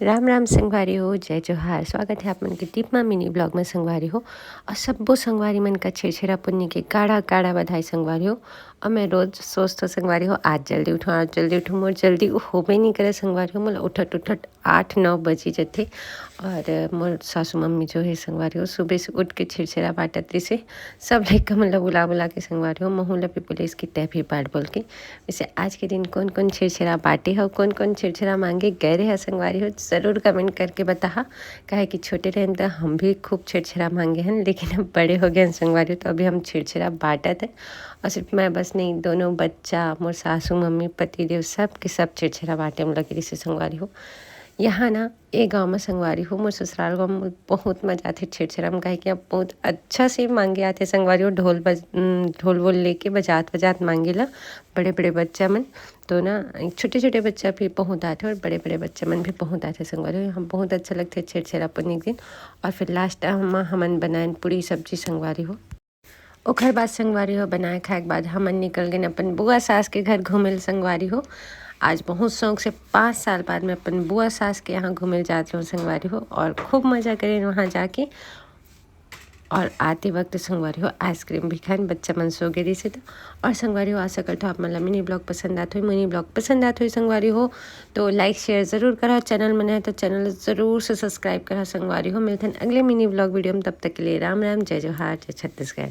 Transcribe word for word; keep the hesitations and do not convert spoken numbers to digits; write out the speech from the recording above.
राम राम संगवारी हो, जय जोहार। स्वागत है आप मन के दीपमा मिनी ब्लॉग में संगवारी हो। और सब्बो संगवारी मन का छेरछेरा पुन्नी के गाड़ा गाड़ा बधाई संगवारी हो। और मैं रोज सोचथों संगवारी हो, आज जल्दी उठूँ, आज जल्दी उठूँ, मोर जल्दी होबे नहीं करे संगवारी हो। मोला उठत उठत आठ नौ बजी जथे। और मोर सासू मम्मी जो है संगवारी हो, सुबह से उठ के छेरछेरा बांटत रहिसे। सब लइका मन ला बुला बुला के संगवारी हो, महू ला भी बोलिस कि तै भी बांट बोल के। वैसे आज के दिन कोन कोन छेरछेरा बांटे हो, कोन कोन छेरछेरा मांगे गए रहे संगवारी हो, जरूर कमेंट करके बताहा। काहे कि छोटे रहेन त हम भी खूब छेरछेरा मांगे हन, लेकिन अब बड़े हो गए हन संगवारी हो, तो अभी हम छेरछेरा बांटत है। और सिर्फ मैं बस नहीं, दोनों बच्चा, मोर सासू मम्मी, पतिदेव, सब के सब छेरछेरा बांटे में लगे रहिसे संगवारी हो। यहाँ ना ए गांव में संगवारी हो, मोर ससुराल गांव में बहुत मजा आथे छेरछेरा में, काहे कि यहाँ बहुत अच्छा से मांगे आथे संगवारी हो। ढोल बज उम, ढोल वोल लेके बजात बजात मांगे ला बड़े बड़े बच्चा मन। तो ना छोटे छोटे बच्चा भी बहुत आथे और बड़े बड़े बच्चा मन भी बहुत आथे संगवारी हो। यहाँ बहुत अच्छा लगथे छेरछेरा पुन्नी के दिन। और फिर लास्ट में हमन बनाएन पूड़ी सब्जी संगवारी हो। ओखर बाद संगवारी हो, बनाए खाए के बाद हमन निकल गेन अपन बुआ सास के घर घूमे ल संगवारी हो। आज बहुत शौक से पाँच साल बाद मैं अपन बुआ सास के यहाँ घूमे ल जात रहूँ संगवारी हो, और खूब मजा करेन वहाँ जाके। और आते वक्त संगवारी हो आइसक्रीम भी खाएन, बच्चा मन सो गे रहिसे तो। और संगवारी हो, आशा करथों आप मन ला मिनी ब्लॉग पसंद आत होही। मिनी ब्लॉग पसंद आत होही संगवारी हो तो लाइक शेयर जरूर करहा। चैनल में नए हो तो चैनल जरूर से सब्सक्राइब करहा संगवारी हो। मिलथन अगले मिनी ब्लॉग वीडियो में, तब तक के लिए राम राम, जय जोहार, जय छत्तीसगढ़।